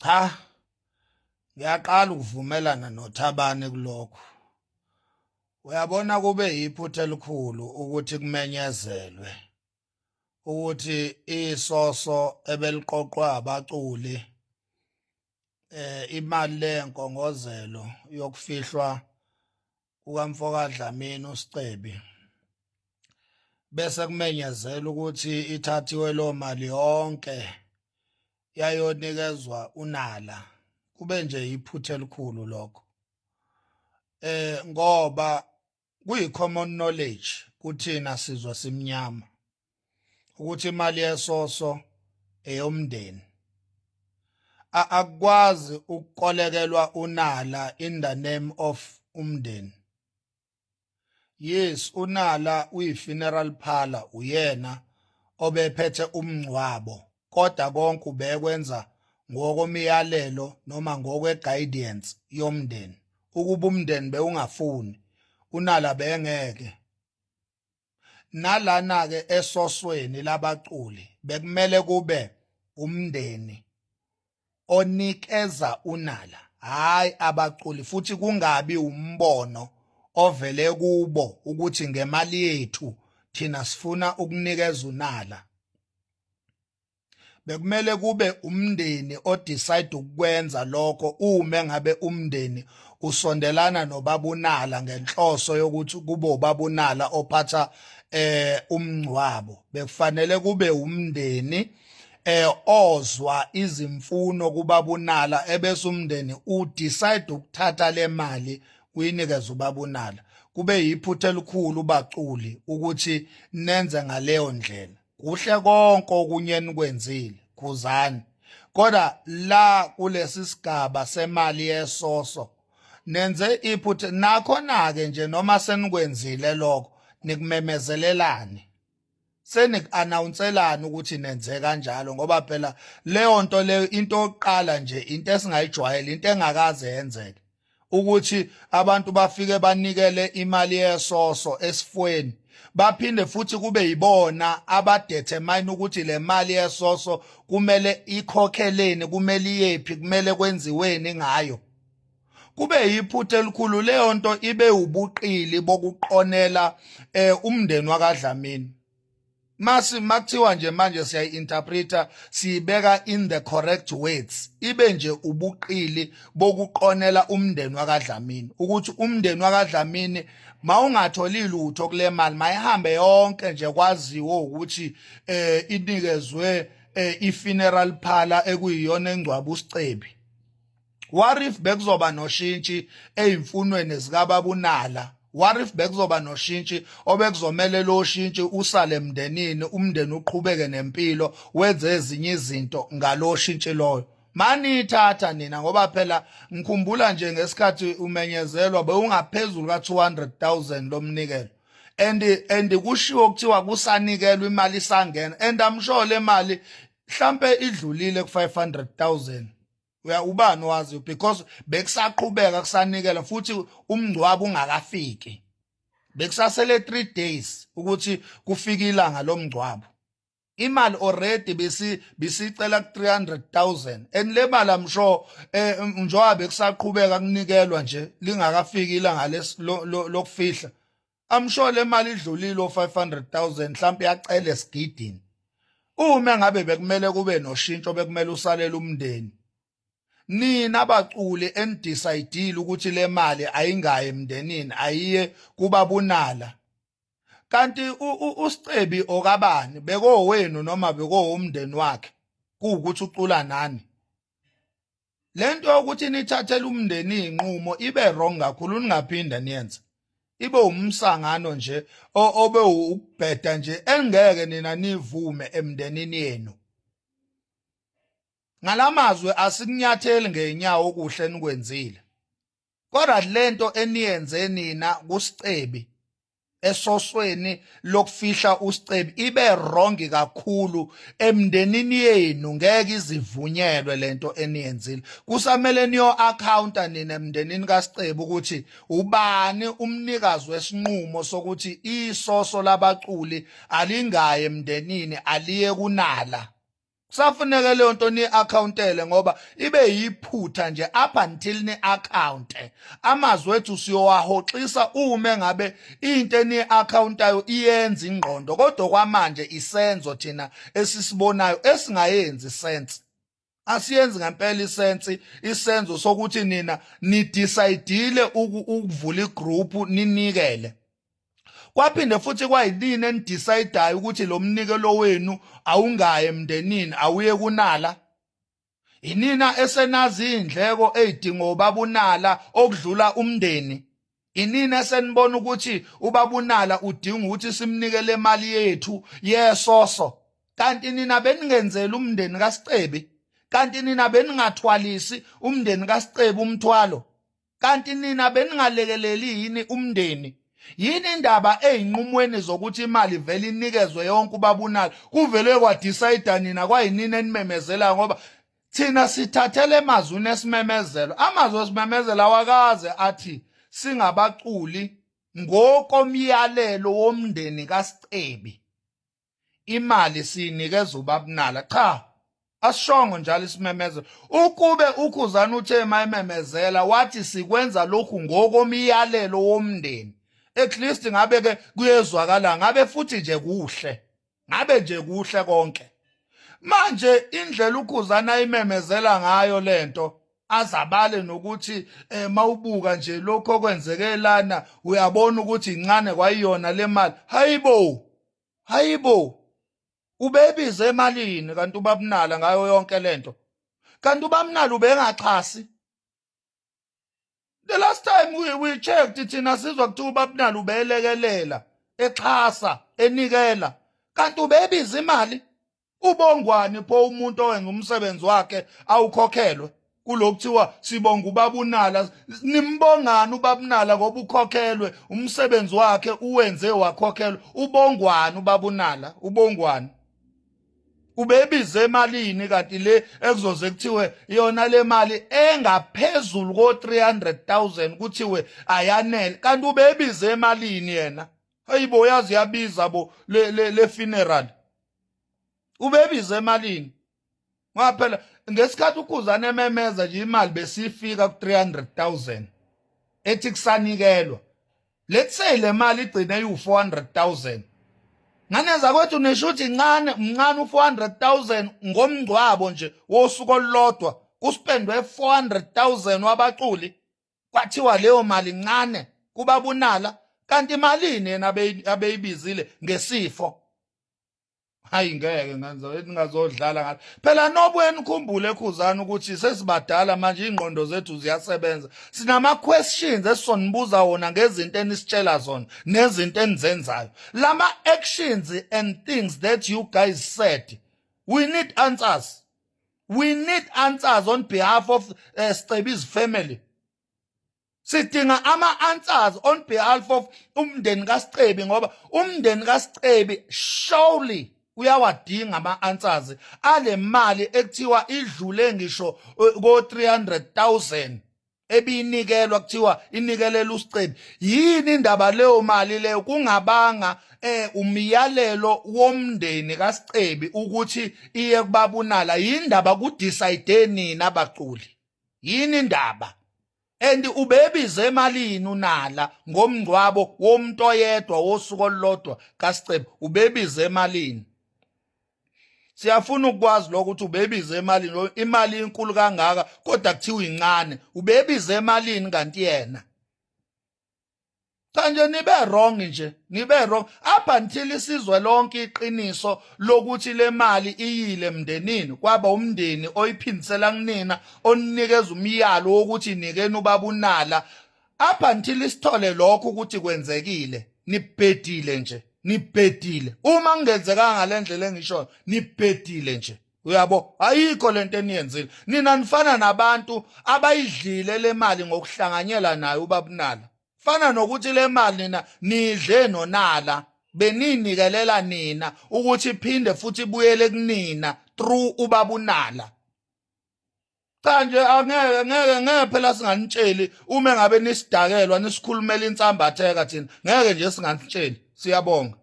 Cha, ngiyaqala ukuvumelana noThabane kulokhu. Uyabona, kube yiphutha elikhulu ukuthi kumenyezelwe ukuthi isoso ebeliqoqwa abaculi, imali lenkongozelo yokufihlwa kukamfoka Dlamini uSicebi, bese kumenyezela ukuthi ithathiwe lo mali yonke yayonikezwa uNala. Kube nje iphutha elikhulu lokho, ngoba kuyi common knowledge kuthina sizwe simnyama ukuthi imali yesoso eyomndeni. Akukwazi ukukolekelwa uNala in the name of umndeni. Yes, uNala uyi-funeral parlor, uyena obephethe umngcwabo, kodwa konke ubekwenza ngokomiyalelo noma ngokwe-guidance yomndeni. Ukuba umndeni bewungafuni, uNala bengeke. Nalana ke esosweni labaculi bekumele kube umndeni onikeza uNala, hayi abaculi, futhi kungabi umbono ovele kubo ukuthi ngemali yethu thina sifuna ukunikeza uNala. Bekumele kube umndeni odecide ukwenza lokho uma ngabe umndeni usondelana nobabunala ngenhloso yokuthi kube ubabunala ophatha umngcwabo. Bekufanele kube umndeni ozwa izimfuno kubabunala, ebese umndeni udecide ukuthatha le mali uyinikeze ubabunala. Kube yiphutha elikhulu, baculi, ukuthi nenze ngaleyo ndlela. Kuhle konke okunye enikwenzile, khuzani, kodwa la kulesi sigaba semali yesoso nenze iphutha. Nakhona-ke nje noma senikwenzile lokho, nikumemezelelani, seniku-announcelani ukuthi nenze kanjalo? Ngoba phela leyo nto leyo, into yokuqala nje, into esingayijwayele, into engakaze yenzeke ukuthi abantu bafike banikele imali yesoso esifweni, baphinde futhi kube yibona abadetermine ukuthi le mali yesoso kumele ikhokheleni, kumele iyephi, kumele kwenziweni ngayo. Kube yiphutha elikhulu leyo nto, ibe ubuqili bokuqonela umndeni wakaDlamini. Masi makuthiwa nje manje siyayi-interpreta, siyibeka in the correct words, ibe nje ubuqili bokuqonela umndeni wakaDlamini, ukuthi umndeni wakaDlamini mawungatholi lutho kule mali, mayihambe yonke nje, kwaziwe ukuthi inikezwe i-funeral parlor ekuyiyona engcwaba uSicebi. What if bekuzoba noshintshi eyimfunweni zikababunala? What if bekuzoba noshintshi obekuzomele lo shintshi usale emndenini, umndeni uqhubeke nempilo, wenze ezinye izinto ngalo shintshi loyo? Manithatha nina, ngoba phela ngikhumbula nje ngesikhathi umenyezelwa bewungaphezulu ka-200,000 lomnikelo, and kushiwo kuthiwa kusanikelwa, imali isangena, and I'm sure le mali mhlambe idlulile ku-500,000. Uya ubani wazi, because bekusaqhubeka kusanikela futhi umngcwabo ungakafiki, bekusasele 3 days ukuthi kufike ilanga lomngcwabo. Imali already besi bisicela ku 300,000, and le mali, I'm sure, njengoba bekusaqhubeka kunikelwa nje lingakafiki ilanga lokufihla, I'm sure le mali idlulile o 500,000, mhlawumbe yacela esigidini. Uma ngabe bekumele kube noshintsho bekumele usalele umndeni, nina abaculi enidecide ukuthi le mali ayingayi emndenini, ayiye kubabunala, kanti uSicebi okabani? Bekowenu noma bekowumndeni wakhe kuwukuthi ucula nani? Lento yokuthi nithathele umndeni inqumo ibe wrong kakhulu, ningaphinda niyenze. Ibe umsangano nje obe ukubheda nje engeke nina nivume emndenini yenu. Ngalamazwi, asikunyatheli ngeenyawo okuhle enikwenzile, kodwa lento eniyenze nina kuSicebi esosweni lokufihla uSicebi ibe wrong kakhulu emndenini yenu. Ngeke izivunyelwe lento eniyenzile. Kusamele niyo accounta nina emndenini kaSicebi ukuthi ubani umnikazi wesinqumo sokuthi isoso labaculi alingaye emndenini, aliye kunala. Kusafuneka leyo nto ni-accountele ngoba ibe yiphutha nje up until ni-account. Amazwi ethu siyowahoxisa uma ngabe into eni-accountayo iyenza ingqondo, kodwa kwamanje isenzo thina esisibonayo esingayenzi sense. Asiyenzi ngempela isense isenzo sokuthi nina nidecide ukuvula igroup ninikele. Kwaphinde futhi kwayinini enidecidayo ukuthi lo mnikelo wenu awungayi emndenini, awuye kunala. Inina esenazi indleko ezidingo ubabunala okudlula umndeni. Inina esenibona ukuthi ubabunala udinga ukuthi simnikele imali yethu yesoso. Kanti nina beningenzela umndeni kaSicebi, kanti nina beningathwalisi umndeni kaSicebi umthwalo, kanti nina beningalekeleli yini umndeni? Yini indaba eyinqumweni zokuthi imali vele inikezwe yonke ubabunala? Kuvele kwadecide nina, kwayinini enimemezela? Ngoba thina sithathele emazwini esimemezelo. Amazwi esimemezelo awakaze athi singabaculi ngokomyalelo womndeni kaSicebi imali siyinikeza ubabunala. Cha, asishongo njalo isimemezelo. Ukube uKhuzani uthe mayememezela wathi sikwenza lokhu ngokomyalelo womndeni, at least ngabe ke kuyezwakala, ngabe futhi nje kuhle, ngabe nje kuhle konke. Manje indlela uKhuzani ayimemezela ngayo lento, azabale nokuthi mawubuka nje lokho okwenzeke lana uyabona ukuthi incane kwayiyona le mali. Hayibo, hayibo, ubebize emalini kanti ubabunala ngayo yonke lento? Kanti ubabunala ubengaxhasi? The last time we checked thina sizwa kuthiwa ubabunala ubelekelela, exhasa, enikela. Kanti ubebiza imali? Ubongwani pho umuntu owenza umsebenzi wakhe awukhokhelwe? Kulokuthiwa sibonga ubabunala, nimbongani ubabunala ngoba ukhokhelwe umsebenzi wakhe, uwenze wakhokhelwa? Ubongwani ubabunala? Ubongwani? Ubebize emalini kanti le ekuzoze kuthiwe yona le mali engaphezulu ko 300,000 kuthiwe ayanele? Kanti ubebize emalini yena? Hayibo, yazi yabiza bo le funeral. Ubebize emalini? Ngoba phela ngesikhathi uKhuzane ememeza nje imali besifika ku 300,000 ethi kusanikelwa. Let's say le mali igcine iwu 400,000. Nganeza kwethu nisho ukuthi incane, mncane u400000 ngomngcwabo nje wosuku olulodwa, kuspendwe 400,000 wabaculi, kwathiwa leyo mali incane kubabunala. Kanti imalini yena abeyibizile ngesifo? Hayi, ngeke ngenza ningazodlala ngalo phela. Nobuye nikhumbule, Khuzani, ukuthi sesibadala manje, ingqondo zethu ziyasebenza. Sinama questions esizonibuza wona ngezinto enisitshela zona nezinto enizenzayo, lama actions and things that you guys said. We need answers, we need answers on behalf of Scebi's family. Sidinga ama-answers on behalf of umndeni kaSicebi, ngoba umndeni kaSicebi surely uyawadinga ama-answers ale mali ekuthiwa idlule ngisho ko 300,000 ebinikelwa, kuthiwa inikelela uSicebi. Yini indaba leyo mali leyo kungabanga umyalelo womndeni kaSicebi ukuthi iye kubabunala? Yindaba kudecide nina abaculi? Yini indaba? And ubebize emalini unala ngomngcwabo womuntu oyedwa wosuku olulodwa kaSicebi? Ubebize emalini? Siyafuna ukwazi lokho, ukuthi ubebize emalini. Imali inkulu kangaka kodwa kuthiwa incane. Ubebize emalini kanti yena? Cha nje, nibe wrong nje, nibe wrong up until isizwe lonke iqiniso lokuthi le mali iyile emndenini, kwaba umndeni oyiphindisela kunina, onikeza umyalo wokuthi nikeni ubabunala. Up until isithole lokho ukuthi kwenzekile, nibhedile nje, nibhedile. Uma kungenzekanga ngalendlela engishoyo, nibhedile nje, uyabo? Ayikho lento eniyenzile nina. Nifana nabantu abayidlile le mali ngokuhlanganyela nayo ubabunala. Fana nokuthi le mali nina nidle nonala, beninikelela nina ukuthi iphinde futhi ibuyele kunina through ubabunala. Cha nje, angeke, ngeke, ngeke phela singanitsheli uma ngabe nisidakelwa, nisikhulumela insambatheka. Thina ngeke nje singanitsheli. Siyabonga.